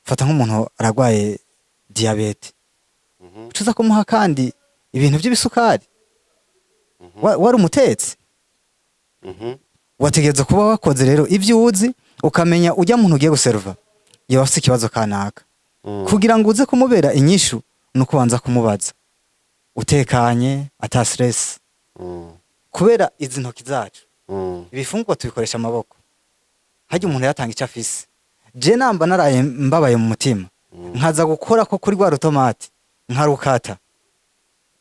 Fata nk'umuntu aragwaye diabète, ucuza kumuha kandi ibintu by'ibisukari. Wari umutetsi, wategereza kuba wakoze rero ibyo uzi, ukamenya ujya muntu ugiye guserva yaba afite ikibazo kanaka. Kugira ngo uze kumubera inyishu nuko ubanza kumubaza utekanye, ata stress. Kubera izi ntoki zacu, ibifungurwa tubikoresha amaboko. Hajya umuntu yatanga icyo afise. Je namba naraye mbabaye mu mutima, nkaza gukora ko kuri rwa rutomati nkarukata,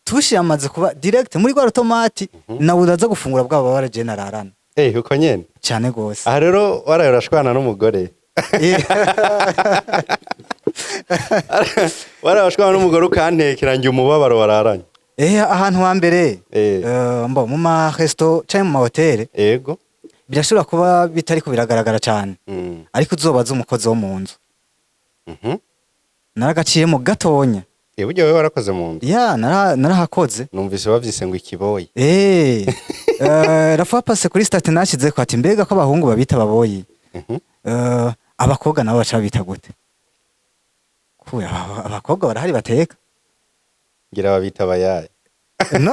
touche yamaze kuba direct muri rwa rutomati, nawe uraza gufungura bwa bubabare je nararana. Eh, uko nyene? Cyane gose. Aha rero waraye urashwana n'umugore. Waraye urashwana n'umugore, ukantekera njye umubabaro wararanye. Ahantu hambere, mbo mu ma resto canke mu ma hôtel, birashobora kuba bitariko biragaragara cyane, ariko uzobaza umukozi wo mu nzu. Naragaciyemo gatonya. Eh, burya wewe warakoze mu nzu? Ya, narahakoze. Numvise bavyise ngo ikiboyi. La fois passée kuri statut nashize ko ati: mbega ko abahungu babita baboyi, abakobwa nabo baca babita gute? Kuya abakobwa barahari bateka. Ngira babita bayaye. No.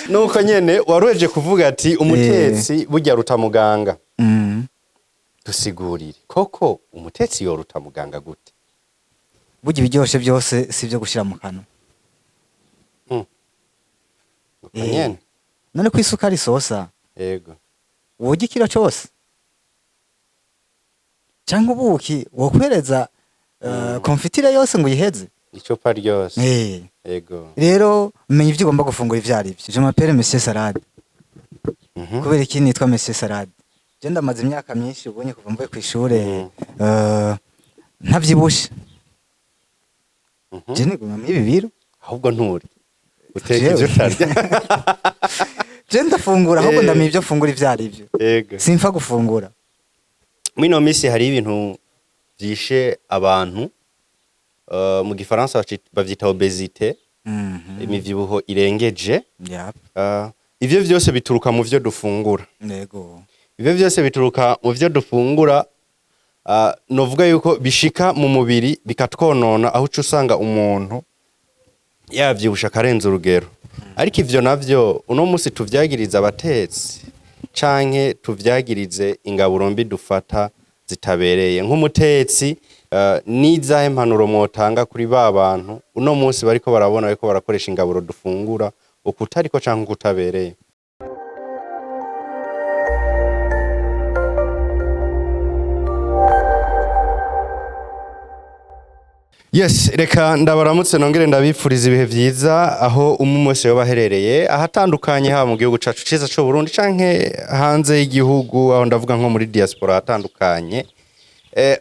Nuko nyene waruheje kuvuga ati umutetsi burya ruta muganga. Dusigurire koko, umutetsi yoruta muganga gute? Burya ibiryoshe byose si ibyo gushira mu kanwa. Uko nyene? None ko isukari isosa, worya ikiro cose? Canke ubuki wokwereza confiture yose ngo uyiheze? Icupa ryose. Rero menya ivyo ugomba gufungura ivyo arivyo. Je m'appelle Monsieur Salade. Kubera iki nitwa Monsieur Salade? Je ndamaze imyaka myinshi ubonye kuva mvuye kw'ishure, ntavyibushe. Je niguma mw'ibi biro. Ahubwo nturi uteka Jewe. ivyo utarya. Je ndafungura, ahubwo ndamenya ivyo mfungura ivyo arivyo. Simfa gufungura. Mwino misi hari ibintu vyishe abantu, mu gifaransa bavyita obésité, imivyibuho irengeje. Ivyo vyose bituruka mu vyo dufungura. Ivyo vyose bituruka mu vyo dufungura. Novuga yuko bishika mu mubiri bikatwonona, aho uca usanga umuntu yavyibusha akarenza urugero. Ariko ivyo navyo uno musi tuvyagiriza abatetsi canke tuvyagirize ingaburo mbi dufata zitabereye? Nk'umutetsi, nizahe mpanuro mwotanga kuri ba bantu uno munsi bariko barabona bariko barakoresha ingaburo dufungura ukutariko canke ukutabereye? Yes, reka ndabaramutse nongere ndabipfuriza ibihe vyiza aho umwe wese yoba aherereye ahatandukanye, haba mu gihugu cacu ciza c'u Burundi canke hanze y'igihugu, aho ndavuga nko muri diaspora ahatandukanye.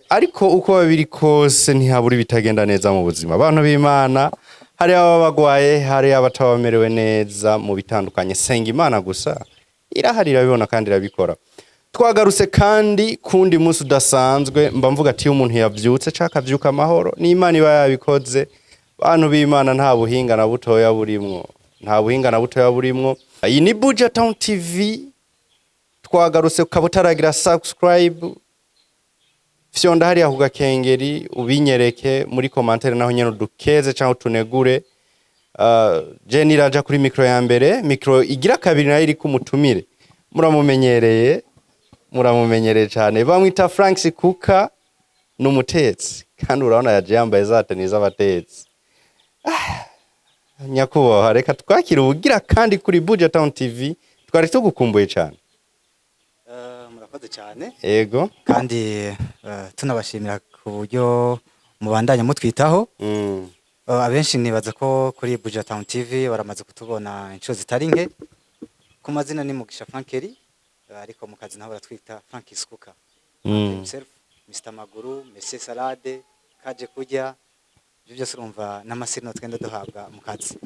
Ariko uko biri kose ntihabura ibitagenda neza mu buzima. Abantu b'Imana, hari ababa bagwaye, hari abataba bamerewe neza mu bitandukanye. Senga Imana gusa irahari, irabibona kandi irabikora. Twagarutse kandi kundi munsi udasanzwe. Mba mvuga ati iyo umuntu yavyutse canke akavyuka amahoro, n'Imana iba yabikoze. Bantu b'Imana, nta buhinga na butoya burimwo, nta buhinga na butoya burimwo. Iyi ni Buja Town TV. Twagarutse. Ukaba utaragira subscribe, fyonda hariya ku gakengeri, ubinyereke muri commentaire, naho nyene udukeze canke utunegure. Je niraja kuri micro ya mbere, micro igira kabiri nayo iri kumutumire. Muramumenyereye, muramumenyereye cyane, bamwita Frank Kuka, ni umutetsi kandi urabona yaje yambaye za tenue z'abatetsi. Nyakubahwa, reka twakire ubugira kandi kuri Buja Town TV, twari tugukumbuye cyane. Murakoze cyane. Kandi tunabashimira ku buryo mubandanya mutwitaho. Abenshi nibaza ko kuri Buja Town TV baramaze kutubona inshuro zitari nke. Ku mazina ni Mugisha Frankeri, ariko mu kazi naho baratwita Frank Iskuka himself, Mr Maguru, Monsieur Salade, kaje kurya, ibyo byose urumva n'amasino twenda duhabwa mu kazi.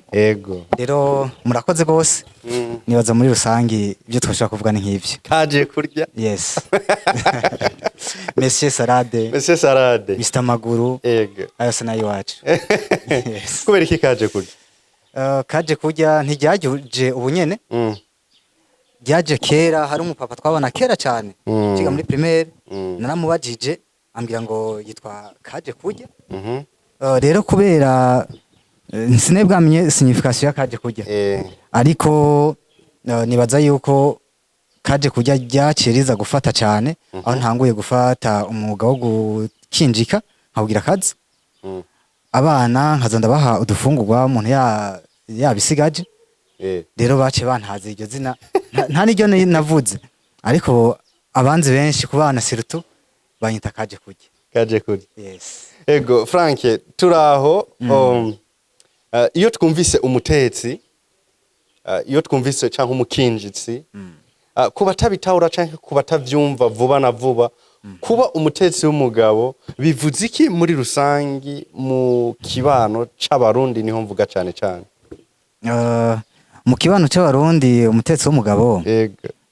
Rero murakoze rwose. Nibaza muri rusangi ibyo twashobora kuvuga ni nk'ibyo. Kaje kurya. Yes, Monsieur Salade. Monsieur Salade. Mr Maguru. Ayo se nayo iwacu. Yes. Kubera iki kaje kurya? Kaje kurya ntiryaje ubu nyene. Ryaje kera, hari umupapa twabona kera cyane ciga muri primaire. Naramubajije, ambwira ngo yitwa Kaje Kurya. Rero kubera sinebwamenye signification ya Kaje Kurya, ariko nibaza yuko Kaje Kurya ryaciye riza gufata cyane aho ntanguye gufata umwuga wo gukinjika nkawugira akazi. Abana nkaza ndabaha udufungurwa umuntu yabisigaje. Rero baciye bantaza iryo zina. Nta n'iryo navuze, ariko abanzi benshi ku bana surtout banyita Kaje Kurya. Kaje Kurya. Yes. Ego Frank, turaho. Iyo twumvise umutetsi, iyo twumvise canke umukinjitsi, ku batabitahura canke ku batavyumva vuba na vuba, kuba umutetsi w'umugabo bivuze iki muri rusangi mu kibano c'Abarundi? Niho mvuga cane cane. Mu kibano c'Abarundi, umutetsi w'umugabo,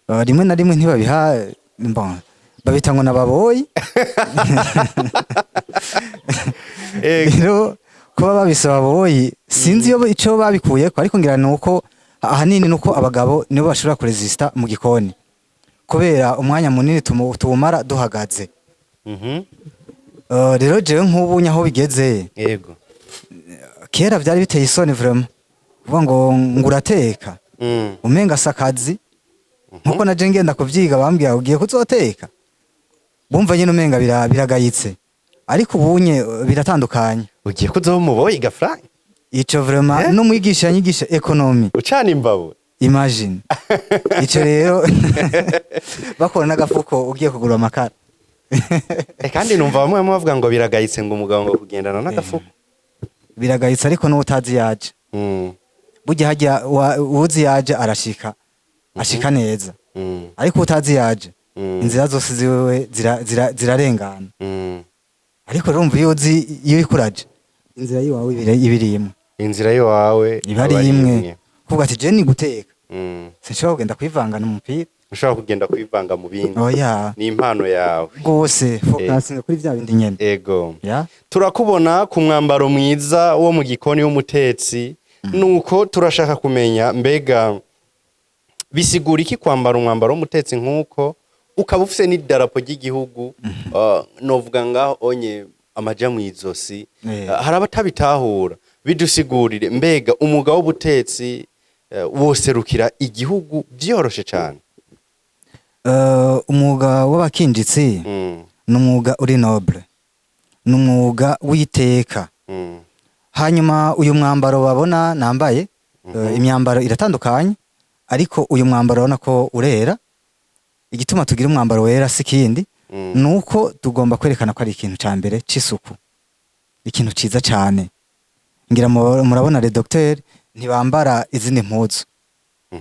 rimwe na rimwe ntibabiha, bon, babita ngo nababoyi. Rero kuba babise ababoyi, sinzi iyo ico babikuyeko, ariko ngira nuko ahanini nuko abagabo nibo bashobora kuresista mu gikoni, kubera umwanya munini tuwumara duhagaze. Rero jewe nk'ubu nyaho bigeze, kera byari biteye isoni vraiment kuvuga ngo urateka, umenga si akazi. Nkuko naje ngenda kuvyiga, bambwira ugiye kuzoteka, bumva nyine umenga biragayitse, ariko ubunye biratandukanye. Ugiye kuzoba umuboyi ga Frank? Ico vraiment, Eh? n'umwigisha yanyigisha économie. Ucana imbabu. Imagine ico rero, bakora n'agafuko ugiye kugura amakara. Kandi numva bamwe bamwe bavuga ngo biragayitse, ngo umugabo ngo kugendana n'agafuko. Biragayitse, ariko n'utazi yaje. Burya hajya uwuzi yaje arashika, ashika neza, ariko utazi yaje, inzira zose ziwe zirarengana. Ariko urumva iyo uzi iyo uriko uraja, inzira yiwawe ibiri imwe. Inzira yiwawe iba ari aba ari imwe, kuvuga ati je ni guteka, sinshobora kugenda kwivanga n'umupira. Ushobora kugenda kwivanga mu bindi. Oya. Ni impano yawe. Rwose, focus kuri vya bindi nyene. Ego. Ya. Turakubona ku mwambaro mwiza wo mu gikoni w'umutetsi, nuko turashaka kumenya, mbega bisigura iki kwambara umwambaro w'umutetsi nk'uko, ukaba ufise n'idarapo ry'igihugu, novuga ngaho onye amaja mw'izosi? Hari abatabitahura, bidusigurire. Mbega umwuga w'ubutetsi woserukira igihugu vyoroshe cane? Umwuga w'abakinjitsi ni umwuga uri noble, ni umwuga w'iteka. Hanyuma uyu mwambaro babona nambaye, imyambaro iratandukanye, ariko uyu mwambaro urabona ko urera. Igituma tugira umwambaro wera si kindi, nuko tugomba kwerekana ko ari ikintu ca mbere c'isuku, ikintu ciza cane. Ngira murabona les docteurs ntibambara izindi mpuzu,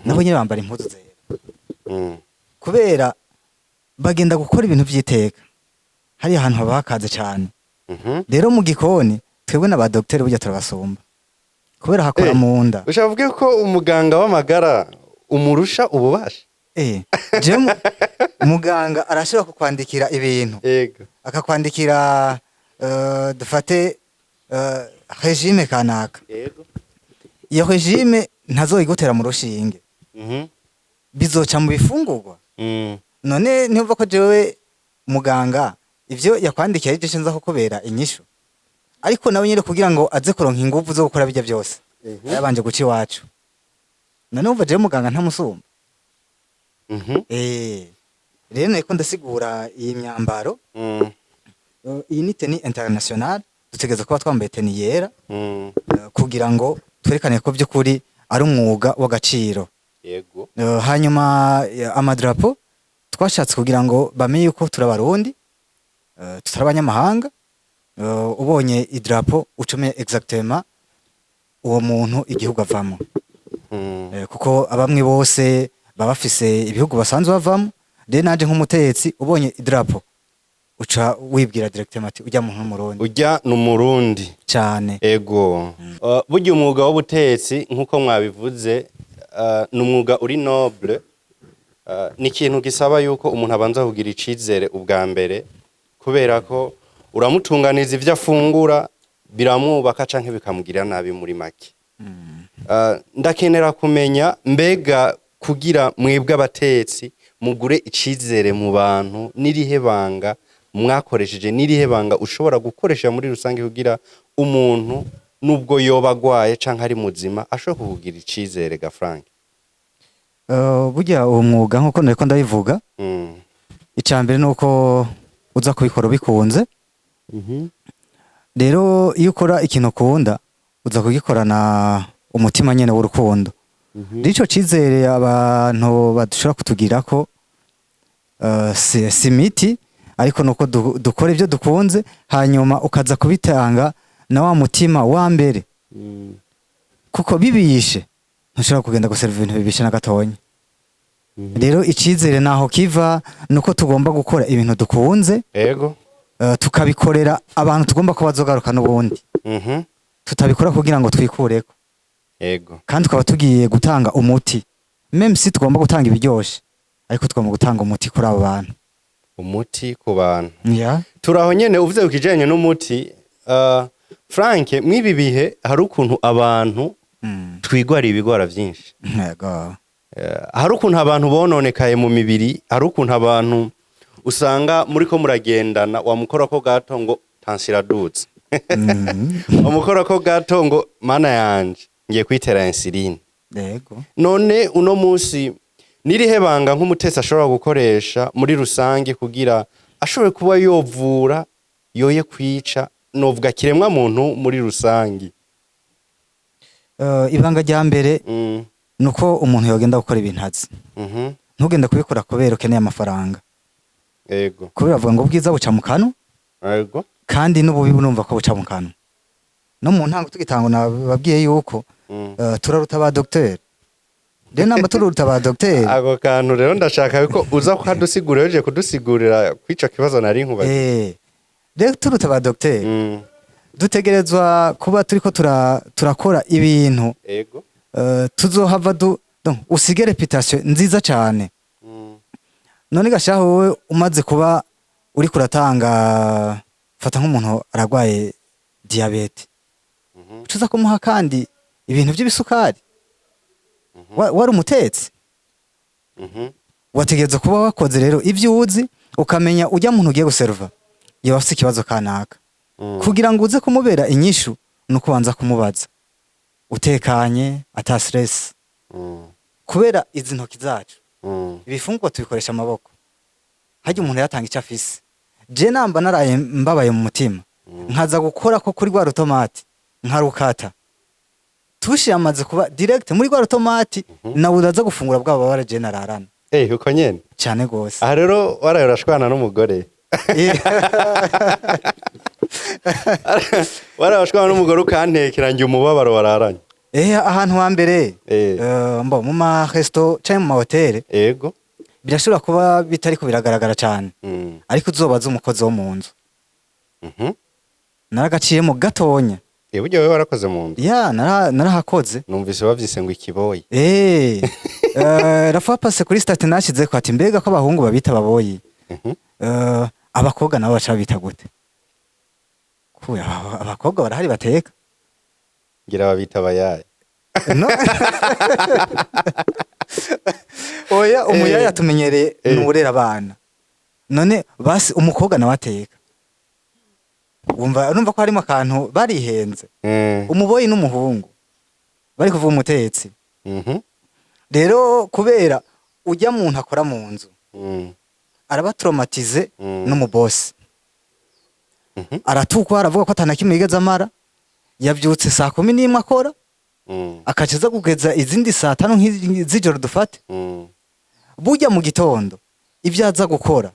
nabo nyene bambara impuzu zera, kubera bagenda gukora ibintu vy'iteka, hariya ahantu haba hakaze cane. Rero mu gikoni twebwe n'aba docteur burya turabasumba, kubera hakora mu nda. Ushaka kuvuga ko umuganga w'amagara umurusha ububasha? Je muganga arashobora kukwandikira ibintu, akakwandikira, dufate, régime kanaka. Iyo régime ntazoyigutera mu rushinge, bizoca mu bifungurwa. None ntiyumva ko jewe muganga ivyo yakwandikiye ari je nza kukubera inyishu? Ariko nawe nyene kugira ngo aze kuronka inguvu zo gukora bijya byose, yabanje guca iwacu. None wumva jewe muganga ntamusumba? Rero nariko ndasigura iyi myambaro. Iyi ni tenue internationale, dutegereza kuba twambaye tenue yera, kugira ngo twerekane ko by'ukuri ari umwuga w'agaciro. Hanyuma amadrapo twashatse kugira ngo bamenye yuko turi Abarundi, tutari abanyamahanga. Ubonye idrapo ucome exactement uwo muntu igihugu avamo. Kuko abamwe bose baba bafise ibihugu basanzwe bavamo. Rero nanje nk'umutetsi, ubonye idrapo uca wibwira directement ati ujya muntu n'Umurundi. Ujya ni Umurundi. Cane. Ego. Burya umwuga w'ubutetsi, nk'uko mwabivuze, ni umwuga uri noble. Ni ikintu gisaba yuko umuntu abanza kugira icizere ubwa mbere, kubera ko uramutunganiza ivyo afungura, biramwubaka canke bikamugirira nabi muri make. Ndakenera kumenya, mbega Kugira mwebwe abatetsi mugure icizere mu bantu, n'irihe banga mwakoresheje, n'irihe banga ushobora gukoresha muri rusange kugira umuntu, nubwo yoba agwaye canke ari muzima, ashobora kukugira icizere ga Frank? Burya uwo mwuga, nkuko nariko ndabivuga, icya mbere ni uko uza kubikora ubikunze. Rero iyo ukora ikintu ukunda, uza kugikorana umutima nyene w'urukundo. Rero ico cizere abantu badushobora kutugirako, si imiti, ariko nuko dukora ibyo dukunze, hanyuma ukaza kubitanga na wa mutima wa mbere, kuko bibishe ntushobora kugenda guserva ibintu bibishe na gatonya. Rero icizere naho kiva nuko tugomba gukora ibintu dukunze, tukabikorera abantu tugomba ko bazogaruka n'ubundi, tutabikora kugira ngo twikureko, kandi tukaba tugiye gutanga umuti. Même si tugomba gutanga ibiryoshe, ariko tugomba gutanga umuti kuri abo bantu. Umuti ku bantu. Yeah. Turaho nyene, uvuze ku kijanye n'umuti, Frank, mw'ibi bihe hari ukuntu abantu twigwara ibigwara vyinshi. Hari ukuntu abantu bononekaye mu mibiri, hari ukuntu abantu usanga muriko muragendana, wamukorako gato ngo tension iradutse, wamukorako gato ngo mana yanje, ngiye kwitera insuline. None uno munsi nirihe banga nk'umutetsi ashobora gukoresha muri rusange kugira ashobore kuba yovura, yoye kwica, novuga kiremwa muntu muri rusange? Ibanga rya mbere nuko umuntu yogenda gukora ibintu azi. Ntugende kubikora kubera ukeneye amafaranga, kubera bavuga ngo ubwiza buca mu kanwa, kandi n'ububi burumva ko buca mu kanwa. No mu ntango tugitanga nababwiye yuko turaruta ba docteur. Rero namba turuta ba docteur, Ako kantu rero ndashaka ko uza kukadusigurira, uje kudusigurira kw'ico kibazo nari nkubaza. Rero turuta ba docteur, dutegerezwa kuba turiko turakora ibintu tuzohava du donc usige réputation nziza cyane. None gashaho wowe umaze kuba uri kuratanga, fata nk'umuntu aragwaye diabète, ucuza kumuha kandi ibintu by'ibisukari? Wari umutetsi, wategereza kuba wakoze rero ibyo uzi, ukamenya ujya muntu ugiye guserva yaba afite ikibazo kanaka. Kugira ngo uze kumubera inyishu nuko ubanza kumubaza utekanye, ata stress, kubera izi ntoki zacu, ibifungurwa tubikoresha amaboko. Harya umuntu yatanga icyo afise. Je namba naraye mbabaye mu mutima, nkaza gukora ko kuri rwa rutomati nkarukata, touche yamaze kuba direct muri rwa rutomati, nawe uraza gufungura bwa bubabare je nararana. Eh, uko nyene? Cyane gose. Aha rero waraye urashwana n'umugore, waraye urashwana n'umugore ukantekera njye umubabaro wararanye. Ahantu hambere, mbo mu ma resto canke mu ma hôtel, birashobora kuba bitariko biragaragara cyane, ariko uzobaza umukozi wo mu nzu. Naragaciyemo gatonya. Eh, burya wewe warakoze mu nzu? Ya, narahakoze. Numvise bavyise ngo ikiboyi. La fois passée kuri statut nashize ko ati mbega ko abahungu babita ababoyi, abakobwa nabo baca babita gute? Kuya abakobwa barahari bateka. Ngira babita abayaye. No. Oya, umuyaya tumenyereye nurera abana. None basi umukobwa nawe ateka, wumva urumva ko harimo akantu barihenze. Umuboyi n'umuhungu bari kuvuga umutetsi. Rero kubera ujya muntu akora mu nzu, araba traumatisé n'umubosi. Aratukwa, aravuga ko atana kimwe yigeze amara, yabyutse saa 11 akora, akaca aza kugeza izindi saa 5 z'ijoro dufate. Burya mu gitondo ibyo aza gukora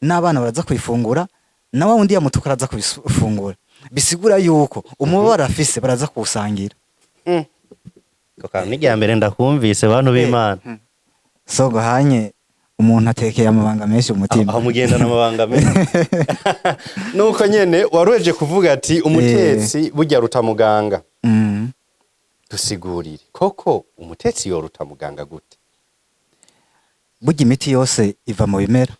n'abana baraza kubifungura, na wa wundi yamutuka araza kubifungura. Bisigura yuko umubabaro afise baraza kuwusangira. Ako kantu ni irya mbere ndakumvise, bantu b'Imana. So hanye umuntu atekeye amabanga menshi umutima. Aho mugendana amabanga menshi, nuko nyene waruheje kuvuga ati umutetsi burya ruta muganga. Dusigurire koko, umutetsi yoruta muganga gute? Burya imiti yose iva mu bimera.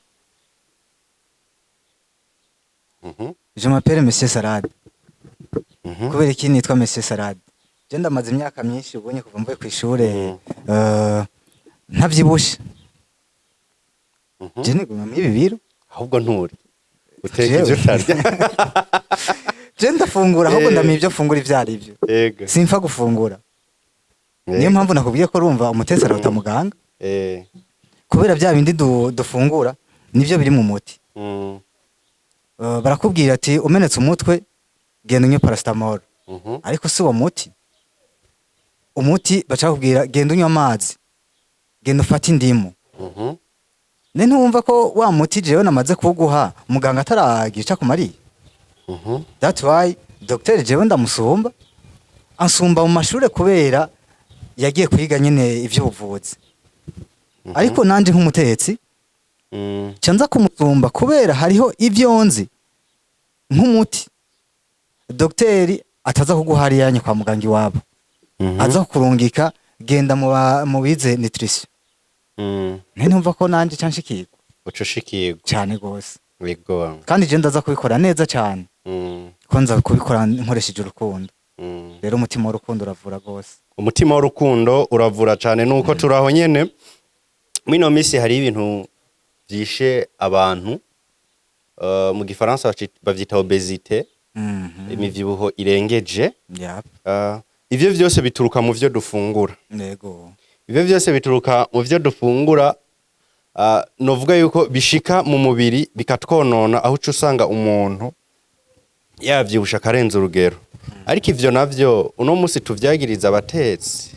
Je m'appelle Monsieur Salade. Kubera iki nitwa Monsieur Salade? Je ndamaze imyaka myinshi ubonye kuva mvuye kw'ishure, Ntavyibushe. Je niguma mw'ibi biro. Ahubwo nturi uteka Jewe. ivyo utarya. Je ndafungura, ahubwo ndamenya ibyo mfungura ivyo ari byo. Simfa gufungura, niyo mpamvu nakubwiye ko urumva umutetsi araruta muganga, kubera bya bindi dufungura nivyo biri mu muti. Barakubwira ati umenetse umutwe genda unywe paracetamol, ariko si uwo muti. Umuti baca bakubwira genda unywe amazi, genda ufate indimu. Ne ntiwumva ko wa muti jewe namaze kuwuguha muganga ataragira ico akumariye? That's why docteur jewe ndamusumba, ansumba mu mashure kubera yagiye kwiga nyene ivy'ubuvuzi, ariko nanje nk'umutetsi nca nza kumusumba kubera hariho ivyo nzi nk'umuti dogiteri ataza kuguha hariya kwa muganga iwabo, aza kukurungika genda mu bize nutrition. Ntumva ko nanje ca nshikirwa? Uca ushikirwa. Cane gose. Kandi je ndaza kubikora neza cane, ko nza kubikora nkoresheje urukundo. Rero umutima w'urukundo uravura gose. Umutima w'urukundo uravura cane. Nuko turaho nyene, mwino misi hari ibintu vyishe abantu, mu gifaransa bavyita obésité, imivyibuho irengeje. Ivyo vyose bituruka mu vyo dufungura. Ivyo vyose bituruka mu vyo dufungura, novuga yuko bishika mu mubiri bikatwonona, aho uca usanga umuntu yavyibusha akarenza urugero. Ariko ivyo navyo uno musi tuvyagiriza abatetsi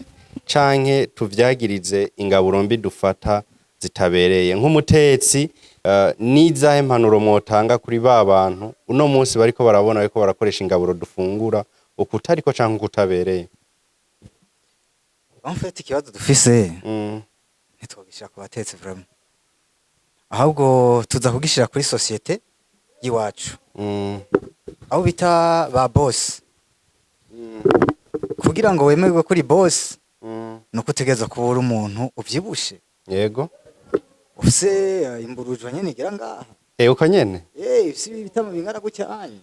canke tuvyagirize ingaburo mbi dufata zitabereye? Nk'umutetsi, nizahe mpanuro mwotanga kuri ba bantu uno munsi bariko barabona bariko barakoresha ingaburo dufungura ukutariko canke ukutabereye? En fait, ikibazo dufise ntitwogishira ku batetsi vraiment, ahubwo tuza kugishira kuri société y'iwacu, aho bita ba boss. Kugira ngo wemerwe kuri boss, nuko utegereza kuba uri umuntu uvyibushe, ufise imburujwa nyene igera ngaha. Uko nyene. Ufise ibitama bingana gutya anye.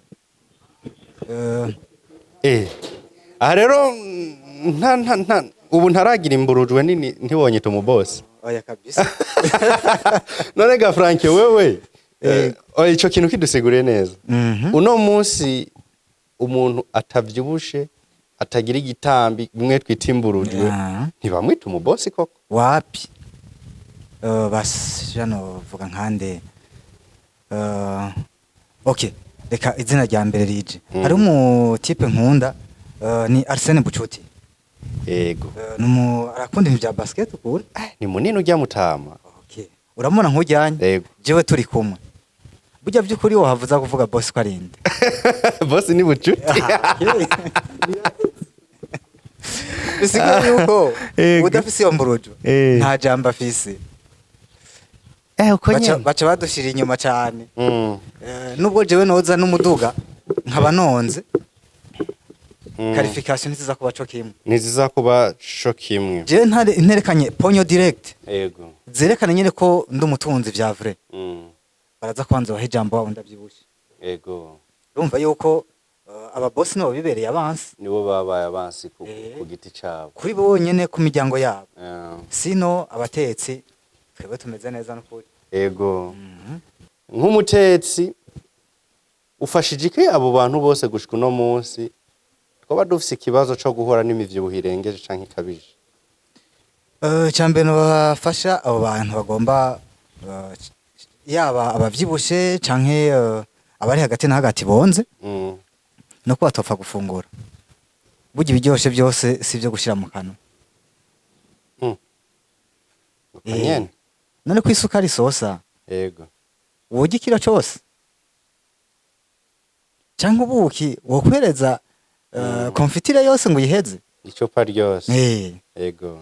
Aha rero nta nta nta ubu ntaragira imburujwe nini, ntiwonyita umubosi. Oya kabisa. None ga Frank, wewe, oya, ico kintu kidusiguriye neza. Uno munsi umuntu atavyibushe, atagira igitambi bimwe twita imburujwe, ntibamwita umubosi koko? Wapi. Basi jano vuga nkande. Okay, reka izina rya mbere rije. Hari umu type nkunda, ni Arsene Bucuti. Numu arakunda ibintu bya basket ukuntu. Ni munini urya mutama. Okay. Uramubona nk'ujyanye? Yego. Jewe turi kumwe. Burya by'ukuri wohavuza kuvuga boss ko arinde. Boss ni Bucuti. Bisigaye yuko udafise iyo mburujo nta jambo afise. Uko Baca badushira inyuma cyane. Nubwo jewe noza n'umuduga nkaba nonze, qualification ntiziza kuba co kimwe. Ntiziza kuba co kimwe. Jewe nterekanye ponyo direct zerekana nyene ko ndi umutunzi vya vrai, baraza kubanza baha ijambo wabo ndavyibushe. Urumva yuko aba boss nibo bibereye abansi. Nibo babaye abansi ku giti cabo. Kuri bo bonyene, ku miryango yabo. Sino abatetsi twebwe tumeze neza n'ukuri. Nk'umutetsi, ufashije iki abo bantu bose gushika uno munsi twaba dufise ikibazo co guhura n'imivyibuho irengeje canke ikabije? Icambere bafasha abo bantu bagomba, yaba abavyibushe canke abari hagati na hagati bonze, no kuba batopfa gufungura. Burya ibiryoshe byose si ibyo gushira mu kanwa. Uko nyene. None ko isukari isosa, worya ikiro cose canke ubuki wokwereza konfitire yose ngo uyiheze? Icupa ryose.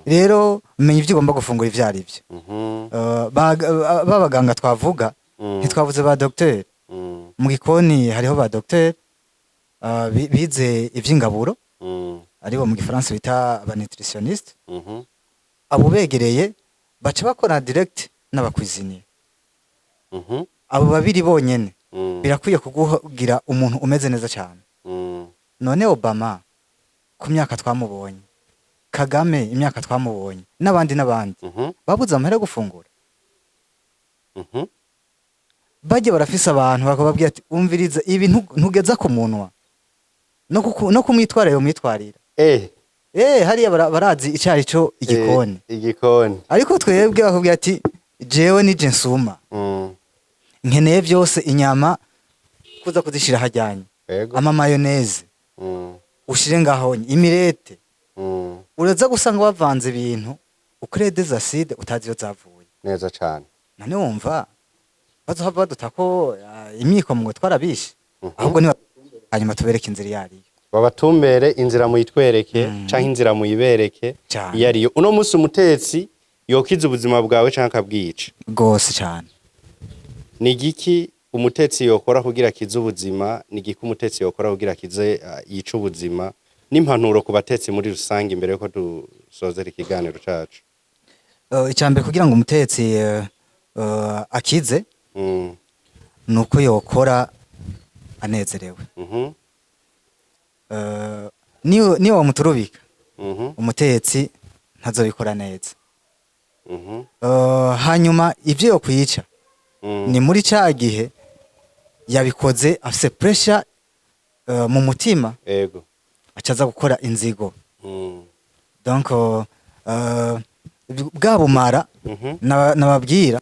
Rero menya ivyo ugomba gufungura ivyo ari vyo. B'abaganga twavuga, ntitwavuze ba docteur. Mu gikoni hariho ba docteur bize ivy'ingaburo, aribo mu gifaransa bita aba nutritionniste. Abo begereye baca bakora direct n'aba cuisinier. Abo babiri bonyene birakwiye kugugira umuntu umeze neza cyane. None Obama ku myaka twamubonye Kagame, imyaka twamubonye, n'abandi n'abandi, babuze amahera yo gufungura. Bajya barafise abantu bakababwira ati: "Umviriza, ibi ntugeza ku munwa no kumwitwarira umwitwarira." Hariya barazi icari co igikoni. Igikoni. Ariko twebwe bakubwira ati: "Jewe nije nsuma, nkeneye byose, inyama kuza kuzishira hajyanye, ama mayonnaise ushire ngaho, imirete." Uraza gusanga bavanze ibintu ukrede des acides utazi iyo zavuye. Neza cane. None wumva bazohava baduta ko imyiko ngo twarabishe? Ahubwo niba hanyuma tubereke inzira iyo ariyo. Babatumbere inzira, muyitwereke canke inzira muyibereke Cane. iyo ariyo. Uno munsi umutetsi yokiza ubuzima bwawe canke akabwica? Rwose cyane. Ni igiki umutetsi yokora kugira akize ubuzima? Ni igiki umutetsi yokora kugira akize, yice ubuzima? N'impanuro ku batetsi muri rusange imbere yuko dusozera ikiganiro cacu. Icya mbere kugira ngo umutetsi akize ni uko yokora anezerewe. Niyo wamuturubika, umutetsi ntazobikora neza. Hanyuma ibyo yokwica ni muri ca gihe yabikoze afise pressure mu mutima, acaza gukora inzigo. Donc bwa bumara nababwira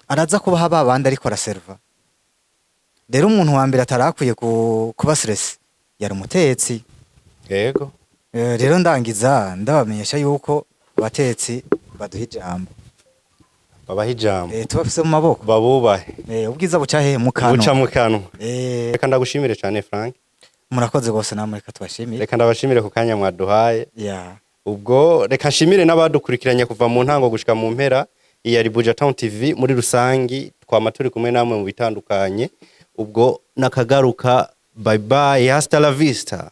araza kubaha ba bandi ariko araserva. Rero umuntu wa mbere atarakwiye kuba stress yari umutetsi. Rero ndangiza ndabamenyesha yuko abatetsi baduha ijambo. Babaha ijambo. Tubafise mu maboko. Babubahe. Ubwiza buca hehe? Mu Buca kanwa. Mu kanwa. Reka ndagushimire cane, Frank. Murakoze rwose namwe, reka tubashimire. Reka ndabashimire ku kanya mwaduhaye. Ubwo reka nshimire n'abadukurikiranye kuva mu ntango gushika mu mpera. Iyi yari Buja Town TV muri rusangi, twama turi kumwe namwe mu bitandukanye. Ubwo nakagaruka, bye bye, hasta la vista.